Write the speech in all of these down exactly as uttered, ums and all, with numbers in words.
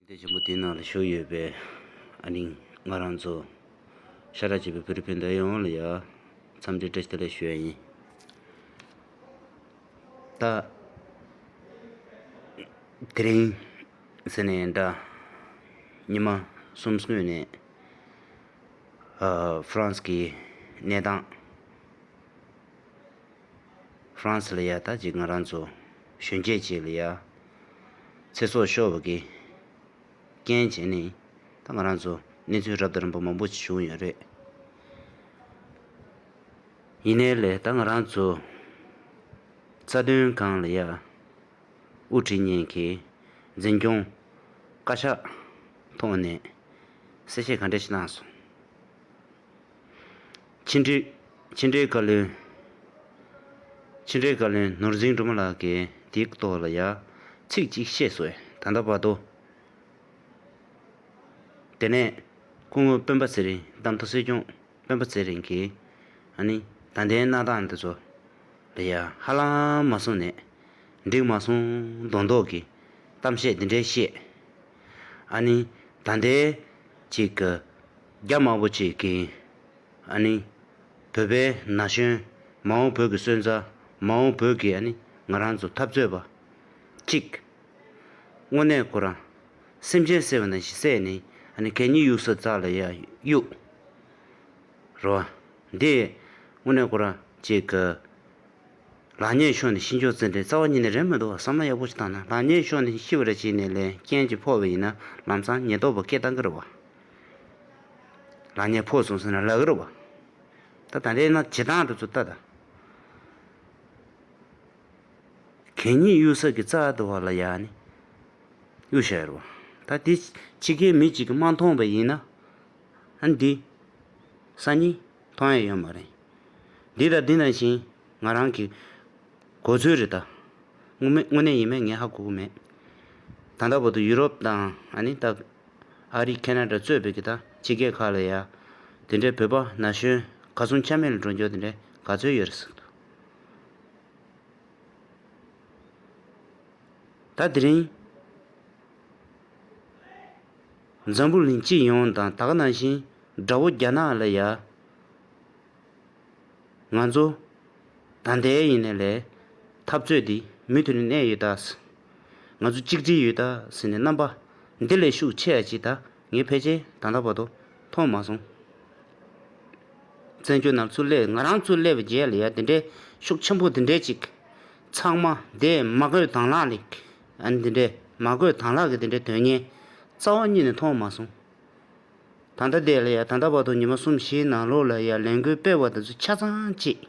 དེ་ཆེན་པོ་དེའི་ནང་ལ་ཞུགས་ཡོད་པའི་ཨ་ནི་ང་རང་ཚོ་ཤ་ཁྲག་གཅིག་པའི་བོད་རིགས་སྤུན་ཟླ་ཡོངས་ལ་ཡ་འཚམས་འདྲི་བཀྲ་ཤིས་བདེ་ལེགས་ཞུ་ཡ་ཡིན། ད་དེ་རིང་ཟེར་ནས་འདྲ། ཉི་མ་གསུམ་སྔོན་ནས་ཨ་ཧྥ་རན་སི་གི་གནས་སྟངས། ཧྥ་རན་སི་ལ་ཡ་ད་ཅིག་ང་རང་ཚོ་གཞོན་སྐྱེས་ཅིག་ལ་ཡ་ཚེ་སྲོག་ཤོར་བ་གི་རྐྱེན་བྱས་ནས་ད་ང་རང་ཚོ་གནས་ཚུལ་རབ་དང་རིམ་པ་མང་པོ་ཞིག་བྱུང་ཡོད་རེད། ཡིན་ནའི་ལས་ད་ང་རང་ཚོ་རྩ་དོན་སྒང་ལ་ཡ་དབུ་ཁྲིད་གཉིས་ཀྱིས་འཛིན་སྐྱོང་བཀའ་ཤག་ཐོག་ནས་གསལ་བཤད་ག་འདྲ་ཞིག་གནང་སོང་། ཕྱི་འབྲེལ་ཕྱི་འབྲེལ་བཀའ་བློན། ཕྱི་འབྲེལ་བཀའ་བློན་ནོར་འཛིན་སྒྲོལ་མ་ལགས་ཀྱིས་དེའི་ཐོག་ལ་ཡ་ཚིག་གཅིག་བཤད་སོང་། ད་ལྟ་བར་དུ། དེ་ནས་སྐུ་ངོ་སྤེན་པ་ཚེ་རིང་། གདམ་ཐོ་སྲིད་སྐྱོང་སྤེན་པ་ཚེ་རིང་གིས་ཨ་ནི་ད་ལྟའི་གནས་སྟངས་འདི་ཚོ་ལ་ཡ་ཧ་ལམ་མ་སོང་ནས་འགྲིག་མ་སོང་མདོག་མདོག་གི་གཏམ་བཤད་འདི་འདྲའི་བཤད། ཨ་ནི་ད་ལྟའི་ཅིག་གི་རྒྱ་དམར་པོ་ཅིག་གིས་ཨ་ནི་བོད་པའི་ན་གཞོན། མ་འོངས་བོད་ཀྱི་སོན་རྩ། མ་འོངས་བོད་ཀྱི་ཨ་ནི་ང་རང་ཚོ་འཐབ་རྩོད་པ་གཅིག་དངོས་གནས་ཁོ་རང་སེམས་ཅན་བསད་པ་ནང་བཞིན་བསད་ནས་ཨ་ནི་གད་སྙིགས་གཡུག་ས་རྩ་ལ་ཡ་གཡུག་རེད་བ། འདི་དངོས་གནས་ཁོ་རང་ཅིག་གི་ལག་ཉེས་ཤོར་ནས་ཤི་འཇོག་བཙལ་འདྲའི་རྩ་བ་ཉིད་ནས་རེད་མི་འདུག་བ། བསམ་བློ་ཡག་པོ་ཞིག་བཏང་ན། ལག་ཉེས་ཤོར་ནས་ཤི་བ་རེ་བྱས་ནས་ལན་རྐྱེན་གྱིས་ཕོག་པ་ཡིན་ན་ལམ་སང་ཉེན་རྟོག་པ་སྐད་བཏང་གི་རེད་བ། ལག་ཉེས་ཕོག་སོང་ཟེར་ན་ལབ་ཀྱི་རེད་བ། ད་ད་ལྟའི་ན་བྱེད་སྟངས་དེ་ཚོ་ལྟ་ད། གད་སྙིགས་གཡུག་ས་གི་རྩ་དེ་བ་ལ་ཡ་ནི་གཡུག་བཞག་ཡོད་རེད་བ། ད་དེ་ཕྱི་རྒྱལ་མི་གཅིག་གིས་མ་མཐོང་བ་ཡིན་ན། ཨ་འདི་སང་ཉིན་མཐོང་ཡ་ཡོད་མ་རེད། འདི་དང་འདི་ནང་བཞིན་ང་རང་གི་གོ་ཚོད་རེད་ད། དངོས་མེད་དངོས་གནས་ཡིན་མིན་ངས་ཧ་གོ་གི་མེད། ད་ལྟ་བར་དུ་ཡུ་རོབ་དང་ཨ་ནི་ད་ཨ་རི་ཁེ་ན་ཌ་གཙོས་པའི་གི་ད་ཕྱི་རྒྱལ་ཁག་ལ་ཡ་དེ་འདྲའི་བོད་པ་ན་གཞོན་གར་སོང་ཆ་མེད་ལ་འགྲོ་རྒྱུ་དེ་འདྲའི་ག་ཚོད་ཡོད་རེད་ཟེར་གི་འདུག་ད་དེ་རིང་འཛམ་བུ་གླིང་སྤྱི་ཡོངས་དང་ད་ག་ནང་བཞིན་དགྲ་བོ་རྒྱ་ནག་ལ་ཡ་ང་ཚོ་ད་ལྟའི་ཡིན་ནའི་ལས་འཐབ་རྩོད་འདི་མུ་མཐུད་ནས་གནས་ཡོད་ད། ང་ཚོ་གཅིག་སྒྲིལ་ཡོད་ད་ཟེར་ནས་རྣམ་པ་འདི་ལས་ཤུགས་ཆེ་ཡ་ཅིག་ད་ངས་ཕལ་ཆེར་ད་ལྟ་བར་དུ་མཐོང་མ་སོང་། བཙན་བྱོལ་ནང་ཚུར་སླེབས། ང་རང་ཚུར་སླེབས་པའི་རྗེས་ལ་ཡ་དེ་འདྲའི་ཤུགས་ཆེན་པོ་དེ་འདྲའི་ཅིག་ཚང་མ་དེ་མ་བསྐོས་དང་བླངས་ལས་ཨ་ནི་དེ་འདྲའི་མ་བསྐོས་དང་བླངས་ཀྱི་དེ་འདྲའི་དོན་གཉེར་རྩ་བ་ཉིད་ནས་མཐོང་མ་སོང་། ད་ལྟ་དེ་ལ་ཡ་ད་ལྟ་བར་དུ་ཉི་མ་གསུམ་བཞིའི་ནང་ལོགས་ལ་ཡ་ལས་འགུལ་སྤེལ་བ་དེ་ཚོ་ཆ་ཚང་གཅིག་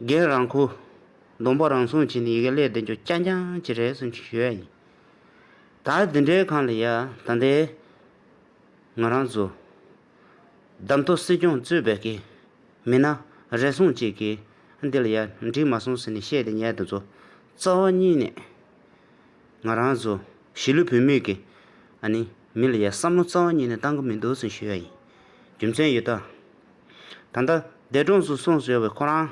རྒན་རང་ཁུ། གདོང་པ་རང་སྲུང་བྱས་ནས་ཡི་གེ་ལས་བསྡད་རྒྱུ་རྐྱང་རྐྱང་ཅིག་རེད་བསམ་གྱི་ཡོད་ཡིན། ད་འདི་འདྲའི་སྒང་ལ་ཡ་ད་ལྟའི་ང་རང་ཚོ་གདམ་ཐོ་སྲིད་སྐྱོང་གཙོས་པའི་གི་མི་སྣ་རེ་ཟུང་ཅིག་གིས་འདི་ལ་ཡ་འགྲིག་མ་སོང་ཟེར་ནས་བཤད་དེ་ཉལ་དེ་ཚོ་རྩ་བ་ཉིད་ནས་ང་རང་ཚོ་གཞིས་ལུས་བོད་མི་གི་ཨ་ནི་མི་ལ་ཡ་བསམ་བློ་རྩ་བ་ཉིད་ནས་བཏང་གི་མི་འདུག་ཟེར་ཞུ་ཡ་ཡིན། རྒྱུ་མཚན་ཡོད་ད། ད་ལྟ་འདས་གྲོངས་སུ་སོང་ཟེར་བའི་ཁོ་རང་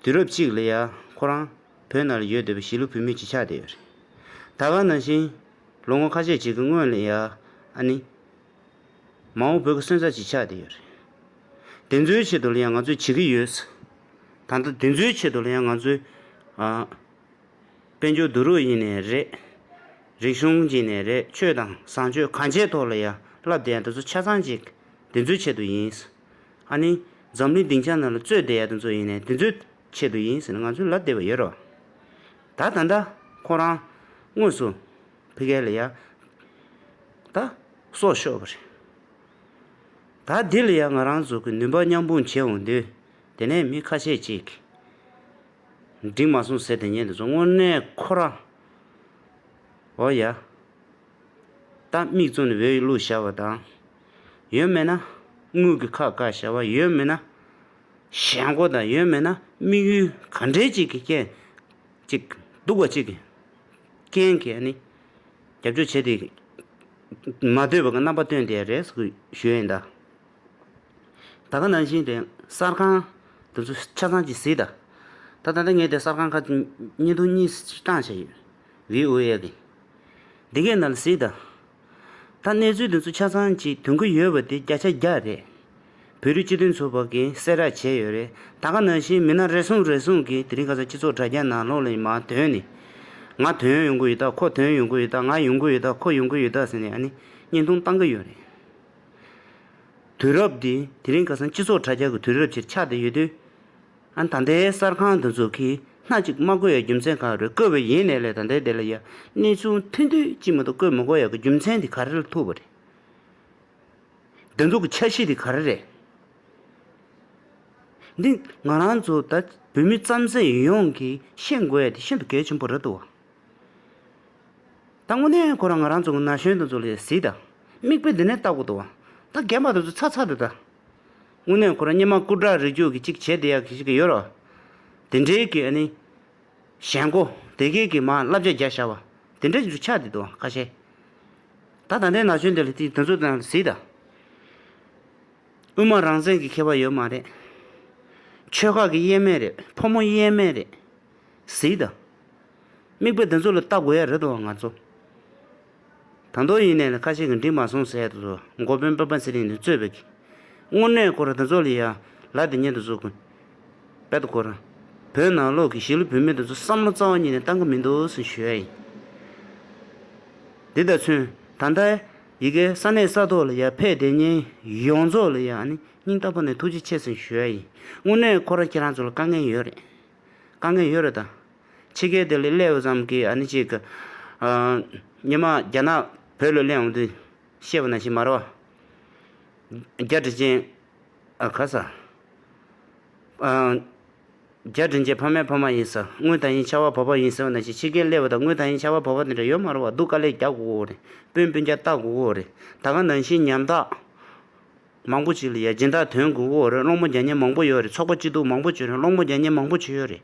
དུས་རབས་གཅིག་ལ་ཡ་ཁོ་རང་བོད་ནང་ལ་ཡོད་བསྡད་པའི་གཞིས་ལུས་བོད་མི་ཅིག་ཆགས་བསྡད་ཡོད་རེད། ད་ག་ནང་བཞིན་ལོ་ངོ་ཁ་ཤས་ཅིག་གི་སྔོན་ལ་ཡ་ཨ་ནི་མ་འོངས་བོད་ཀྱི་སོན་རྩ་ཅིག་ཆགས་བསྡད་ཡོད་རེད། དེ་ཚོའི་ཆེད་དུ་ལ་ཡང་ང་ཚོས་བྱེད་ཀྱི་ཡོད། ད་ལྟ་དེ་ཚོའི་ཆེད་དུ་ལ་ཡང་ང་ཚོས་ཨ། དཔལ་འབྱོར་བསྡུ་རུབ་ཡིན་ནའི་རེད། རིག་གཞུང་ཡིན་ནའི་རེད། ཆོས་དང་བཟང་སྤྱོད་གང་ཅིའི་ཐོག་ལ་ཡང་བསླབ་བསྡད་ཡ་དེ་ཚོ་ཆ་ཚང་ཅིག་དེ་ཚོའི་ཆེད་དུ་ཡིན། ཨ་ནི་འཛམ་གླིང་སྡིངས་ཆ་ནང་ལ་རྩོད་བསྡད་ཡ་དེ་ཚོ་ཡིན་ནའི་དེ་ཚོའི་ཆེད་དུ་ཡིན་ཟེར་ནས་ང་ཚོས་ལབ་བསྡད་པ་ཡོད་རེད་བ། ད་ད་ལྟ་ཁོ་རང་དངོས་སུ་ཕ་གི་ལ་ཡ་ད་སྲོག་ཤོར་བ་རེད། ད་འདི་ལ་ཡང་ང་རང་ཚོ་གི་ནུས་པ་མཉམ་སྤུངས་བྱེད་འོང་དུས། དེ་ནས་མི་ཁ་ཤས་ཅིག་འགྲིག་མ་སོང་ཟེར་དེ་ཉན་དེ་ཚོ་དངོས་གནས་ཁོ་རང་འོ་ཡ། ད་མིག་བཙུམ་ནས་འོས་བླུགས་བཞག་པ་དང་། ཡོད་མེད་ན་དངུལ་གྱི་ཁ་བཀག་བཞག་པ། ཡོད་མེད་ན་ཞེན་ཁོག་དང་། ཡོད་མེད་ན་དམིགས་ཡུལ་ག་འདྲའི་ཅིག་གི་རྐྱེན། ཅིག་སྡུག་པ་ཅིག་གི་རྐྱེན་གྱིས་ནི་རྒྱབ་སྐྱོར་བྱེད་དེ་མ་འདོད་པ་གི་རྣམ་པ་སྟོན་དེ་རེད་ཟེར་ཞུ་ཡིན་ད། ད་ག་ནང་བཞིན་དེ་གསར་ཁང་དེ་ཚོ་ཆ་ཚང་ཅིག་གཟིགས་ད། ད་ད་ལྟ་ངས་དེ་གསར་ཁང་ཁ་བརྙན་ཐུང་གཉིས་བཏང་བྱས་ཡོད། ཝི་ཨོ་ཨེ་གི། འདི་གའི་ནང་ལ་གཟིགས་དང་། ད་གནས་ཚུལ་འདི་ཚོ་ཆ་ཚང་ཅིག་ཐོན་གྱི་ཡོད་པ་དེ་བརྒྱ་ཆ་བརྒྱ་རེད། བོད་རིགས་སྤྱི་མཐུན་ཚོགས་པ་གིས་གསལ་བསྒྲགས་བྱས་ཡོད་རེད། ད་ག་ནང་བཞིན་མི་སྣ་རེ་ཟུང་རེ་ཟུང་གིས་དེ་རིང་ཁ་སང་སྤྱི་ཚོགས་དྲ་རྒྱ་ནང་ལོགས་ལ་མར་ཐོན་ནས། ང་ཐོན་ཡོང་གི་ཡོད་ད། ཁོ་ཐོན་ཡོང་གི་ཡོད་ད། ང་ཡོང་གི་ཡོད་ད། ཁོ་ཡོང་གི་ཡོད་ད་ཟེར་ནས་ཨ་ནི་བརྙན་ཐུང་བཏང་གི་ཡོད་རེད། དུས་རབས་འདི་དེ་རིང་ཁ་སང་སྤྱི་ཚོགས་དྲ་རྒྱ་གི་དུས་རབས་ཅིག་ཆགས་བསྡད་ཡོད་དུས། ཨ་ནི་ད་ལྟའི་གསར་ཁང་འདི་ཚོ་གིས་སྣ་གཅིག་མ་བཀོད་ཡ་རྒྱུ་མཚན་ག་རེ་རེད། བཀོད་པ་ཡིན་ནའི་ལས་ད་ལྟའི་དེ་ལ་ཡ་གནས་ཚུལ་ཐུང་ཐུང་ཅིག་མ་གཏོགས་བཀོད་མ་དགོས་ཡ་གི་རྒྱུ་མཚན་དེ་ག་རེ་ལ་ཐུག་པ་རེད། འདི་ཚོ་གི་འཆར་གཞི་དེ་ག་རེ་རེད། འདི་ང་རང་ཚོ་ད་བོད་མི་རྩམ་ཟན་ཡོངས་ཀྱིས་ཤེས་དགོས་ཡ་དེ་ཤིན་ཏུ་གལ་ཆེན་པོ་རེད་འདུག་བ། ད་དངོས་གནས་ཁོ་རང་ང་རང་ཚོ་གི་ན་གཞོན་དེ་ཚོ་ལ་གཟིགས་དང་། མིག་དཔེ་འདི་ནས་བལྟ་དགོས་འདུག་བ། ད་རྒན་པ་དེ་ཚོ་ཚ་ཚ་འདུག་ད། དངོས་གནས་ཁོ་རང་སྔོན་མ་སྐུ་དྲག་རིགས་རྒྱུད་ཀྱི་གཅིག་བྱས་བསྡད་ཡག་གི་ཞིག་ཡོད་རེད་བ། དེ་འདྲའི་གི་ཨ་ནི། ཞན་ཁོག་དེ་གས་ཀྱི་མར་བསླབ་བྱ་རྒྱག་བཞག་པ། དེ་འདྲ་ཞིག་ཆགས་བསྡད་འདུག་བ་ཁ་ཤས། ད་ད་ལྟའི་ན་གཞོན་དེ་ལ་དེ་དེ་ཚོ་དང་གཟིགས་དང་། དབུ་མ་རང་བཙན་གྱི་ཁྱད་པར་ཡོད་མ་རེད། ཆོལ་ཁ་གི་དབྱེར་མེད་རེད། ཕོ་མོ་དབྱེར་མེད་རེད། གཟིགས་དང་། མིག་དཔེ་འདི་ཚོ་ལ་བལྟ་དགོས་ཡ་རེད་དོ་ང་ཚོ། ད་དུང་ཡིན་ནའི་ལ་ཁ་ཤས་ཀྱིས་འགྲིག་མ་སོང་ཟེར་དུ་འགོ་དཔོན་པད་མ་ཚེ་རིང་ནས་གཙོས་པའི་གི། དངོས་གནས་ཁོ་ར་འདི་ཚོ་ལ་ཡ་ལ་དེ་ཉིད་དུ་བཟོ་དགོས། དཔེ་དུ་ཁོ་ར། བོད་ནང་ལོགས་ཀྱི་གཞིས་ལུས་བོད་མི་འདི་ཚོ་བསམ་བློ་རྩ་བ་ཉིད་ནས་བཏང་གི་མི་འདུག་ཟེར་ཞུ་ཡ་ཡིན། འདི་ལྟར་མཚོན་ད་ལྟ་ཡི་གེ་ས་གནས་ས་ཐོག་ལ་ཡ་ཕེབས་བསྡད་མཁན་ཡོངས་རྫོགས་ལ་ཡ་ནི་སྙིང་ཐག་པ་ནས་ཐུགས་རྗེ་ཆེ་ཟེར་ཞུ་ཡ་ཡིན། དངོས་གནས་ཁོ་ར་ཁྱེད་རང་ཚོ་ལ་དཀའ་ངལ་ཡོད་རེད། དཀའ་ངལ་ཡོད་རེད་ད། ཕྱི་རྒྱལ་དེ་ལ་སླེབས་པ་ཙམ་གྱིས་ཨ་ནི་གཅིག་གི། ཨ། སྔོན་མ་རྒྱ་ནག་བོད་ལ་སླེབས་འོང་དུས་བཤད་པ་ནང་བཞིན་མ་རེད་བ། རྒྱ་དྲིན་ཅན། ཨ་ག་ས། ཨ། རྒྱ་དྲིན་ཅན་ཕ་མའི་ཕ་མ་ཡིན་ས། དངུལ་དང་ཡིན་ཆར་པ་བབས་པ་ཡིན་ཟེར་བ་ནང་བཞིན་ཕྱི་རྒྱལ་སླེབས་པ་དང་དངུལ་དང་ཡིན་ཆར་པ་བབས་པ་དེ་འདྲ་ཡོད་མ་རེད་བ། སྡུག་དཀའ་ལས་རྒྱག་དགོས་ཀྱི་ཡོད་རེད། སྤུན་སྤུན་ཀྱག་ལྟ་དགོས་ཀྱི་ཡོད་རེད། ད་ག་ནང་བཞིན་ཉམ་ཐག་མང་པོ་ཅིག་ལ་ཡ་སྦྱིན་བདག་ཐོན་དགོས་ཀྱི་ཡོད་རེད། སློང་མོ་རྒྱག་མཁན་མང་པོ་ཡོད་རེད། ཚོགས་པ་སྐྱིད་སྡུག་མང་པོ་ཅིག་ཡོད་རེད། སློང་མོ་རྒྱག་མཁན་མང་པོ་ཅིག་ཡོད་རེད།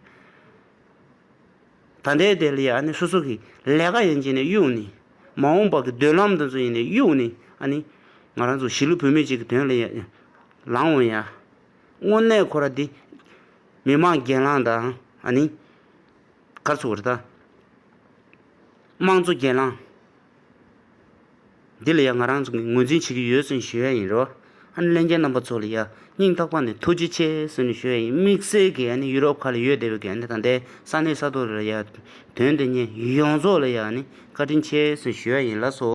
ད་ལྟའི་དེ་ལ་ཡ་ཨ་ནི་སོ་སོ་གི་ལས་ཀ་ཡན་ཆད་ནས་གཡུགས་ནས། མ་འོངས་པ་གི་མདུན་ལམ་དེ་ཚོ་ཡིན་ནས་གཡུགས་ནས་ཨ་ནི། ང་རང་ཚོ་གཞིས་ལུས་བོད་མི་ཅིག་གི་དོན་ལ་ཡ་ལངས་འོང་ཡ། དངོས་གནས་ཁོ་ར་འདི། མི་དམངས་སྒེར་ལངས་དང་ཨ་ནི། ག་རེ་ཟེར་དགོས་རེད་ད། དམངས་གཙོ་སྒེར་ལངས། འདི་ལ་ཡང་ང་རང་ཚོ་གིས་ངོས་འཛིན་བྱེད་ཀྱི་ཡོད་ཟེར་ནས་ཞུ་ཡ་ཡིན་རོ། ཨ་ནི་ལྷན་རྒྱས་རྣམ་པ་ཚོ་ལ་ཡང་སྙིང་ཐག་པ་ནས་ཐུགས་རྗེ་ཆེ་ཟེར་ནས་ཞུ་ཡ་ཡིན། དམིགས་བསལ་གྱིས་ཨ་ནི་ཡུ་རོབ་ཁག་ལ་ཡོད་བསྡད་པའི་གི་ཨ་ནི་ད་ལྟའི་ས་གནས་ས་ཐོག་ལ་ཡང་དོན་དེ་ཉིད་ཡོངས་རྫོགས་ལ་ཡང་ཨ་ནི་བཀའ་དྲིན་ཆེ་ཟེར་ཞུ་ཡ་ཡིན། ལགས་སོ།